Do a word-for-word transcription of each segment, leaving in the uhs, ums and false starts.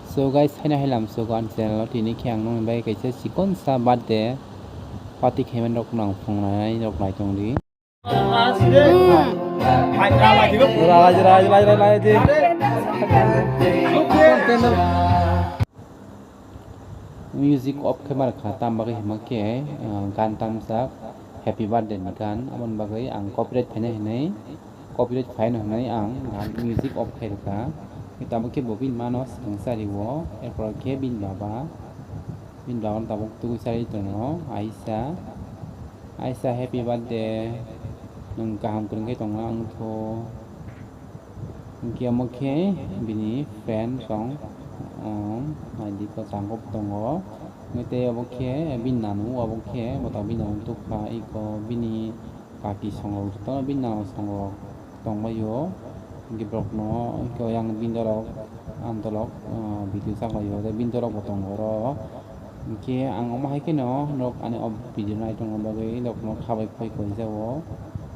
So guys, haino hai lamsogo ani channel o tini khe ang nokni bagwi kaisa chikonsa birthday party khaimani rokno ang phungnai rok naitongdi. Music off khe mar kha, tam bagwi hima khe, ah, gan tamjak happy birthday ni gan, aboni bagwi ang copyright phaina hinwi, copyright phaino hinwi ang gan music off khai rwkha. Tamo khe bo bini mano swkang chari o, erpor khe bini baba, bini baba no tabuk tugui chari tongo, Aisa, Aisa happy birthday, nwng kaham kwrwng khe tongna wngtho. Hwnkhe omo khe bini friend song, um, naidi kwchangkhe tongo. Hwnkhe tei obo khe bini nanu, obo khe bwtang bini nanu tubukha, iko bini kaki songrok jotono bini nanu songrok tongbaio. Hwnkhe borokno hwnkhe oyang bini dolok, ang dolok, uh, video chaklaio, tei bini dolok bo tongo oro. Hwnkhe ang omo hai kheno norok ani o video no naitongna bagwi norokno khabai khoi khoi jago.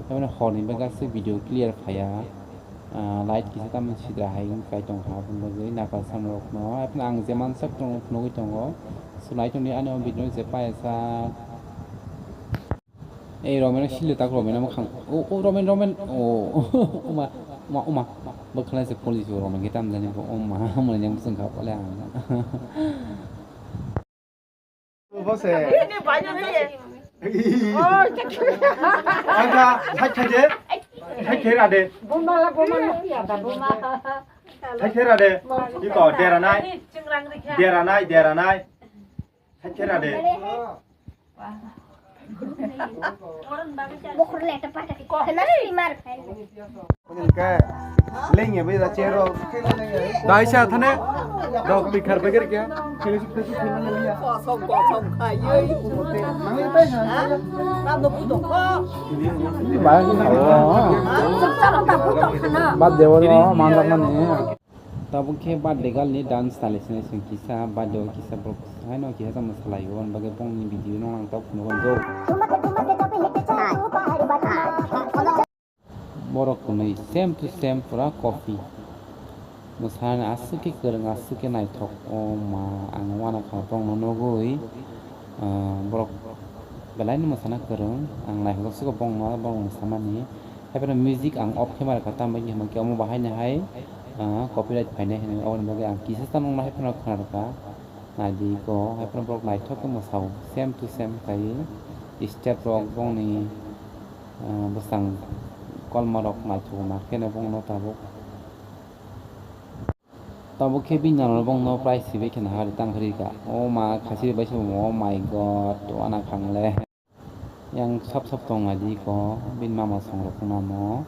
Tamoni horni bagwi aswk video clear phaiya. Ah, light kisa tamni sidra hai wng kai tongkha, aboni bagwi nakal samrokno. Haphano ang je mansak tongo, phunugwi tongo. So, naitongdi ani o video je payasa. Ei, Romen sili tak, Romen mwkhang. O, o, Romen, Romen. O, oma, oma, oma. Bwkhalai se police o Romen khe tamjani bo, oma, mani yang bwswng kha pole ang. Bose. Ini banyak aja. Oh, cek. Ada, thak thak de. Thak thak ra de. Buma la, buma la, ya da, buma. Thak thak ra de. Iko, dera nai. Dera nai, dera nai. Thak thak ra de. Bokhorok le ta pata. Kena streamer fan. Hwnka lengya bai da chair rok. Dai sa thane. Dok tikar beger kya? Kosong kosong khayoi. Ha? Nang no puto kho. Bai ni na. Ha? Sara ta puto khana. Bad dewa no manjak mani. Tabuk khe birthday girl ni dance nai sini sing kisa birthday o kisa borok haino kisa tamo salai o, ani bagwi bongni video no ang tok phunukgo. Borok kwnwi same to same pura copy. Mwsani aswk khe kwrwng, aswk khe naithok. O ma, ang uanakha borokno nugwi, ah, borok belaino mwsana kwrwng. Ang naithok sugo bongno, bongno mwsamani. Hapheno music ang off khe ma rwkha, tamni hwnba khe omo bahaino hai, ah, copyright phainai hinwi. Aboni bagwi ang kisa sa nokno hapheno khna rwkha. Naidi ko, hapheno borok naithok khe mwsao. Same to same khai step rok bongni, ah, bwsang kolma rok naithok ma kheno bongno tabuk. Tabuk khe bini nano bongno price swiwi khe nahar tang khe rika. O ma khasi bai se, oh my God, uanakhang le. Yang sap sap tong naidi ko, bini mama songrok namo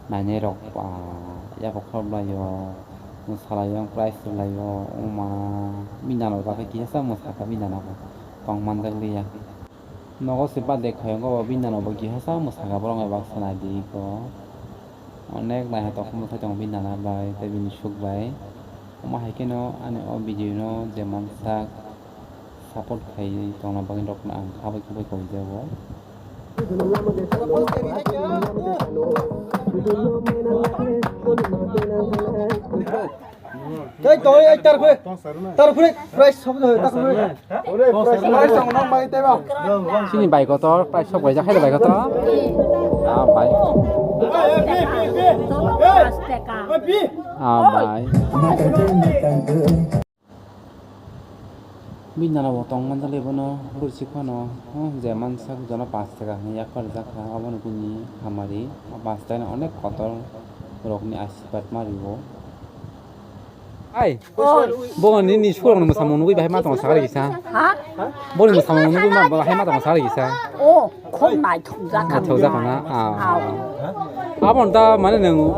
nainai rok ba, yaphok khorok lai o, mwsalai o, price rwlai o, o ma, bini nano bakhe kisa mwsakha bini nano bo, tong manjak liya. Nogo se birthday khoyongo bo bini nano bo kisa mwsakha borok bai baksa naidi ko. Onek naithotok khe mwsai tongo bini nana bai tei bini suk bai. Omo hai kheno ani o video no je mansak support khai tongna bagwi rokno ang khabai khabai koi jago. Tei tongwi ai tar phre. Tar phre, price sob no, tar phre. Price sob no, bai tei ba. Chini bai kotor, price sob bai jakhai bai kotor. Ah, bai. Ah, bai. Bini nana bo tong manjak le bono, hursi phano, oh, je mansak jono pash taka hwnwi yaphar jakha, obono bini hamari, o pash taka no onek kotor rokni asirwad ma rio. Ai, oh. Bo nini sukurokni mwsamung nugwi bahai ma tong sakha kisa. Ha? Boni mwsamung nugwi ma bahai ma tong sakha kisa. Oh, khum naithok jakha. Naithok jakha na? Ah. Au. Abon ta mane nwng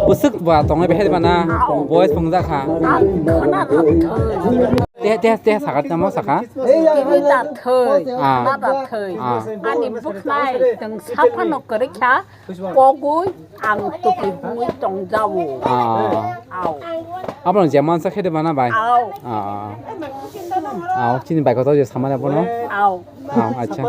bwswk ba tongnai bahai ba na? Au. Boys phung jakha. Ang khana thangthoi. Te, te, te sakha tamo sakha? Tini ta thoi, ah. Ma ba thoi. Ah. Ani bwkhnai tong saphano kwrwi kha. Kogwi ang tupi hwnwi tongjago. Ah. Au. Abono je mansa khe de bana bai? Au. Ah, ah, ah. Au, chini bai kotor je samani abono? Au. Au, acha.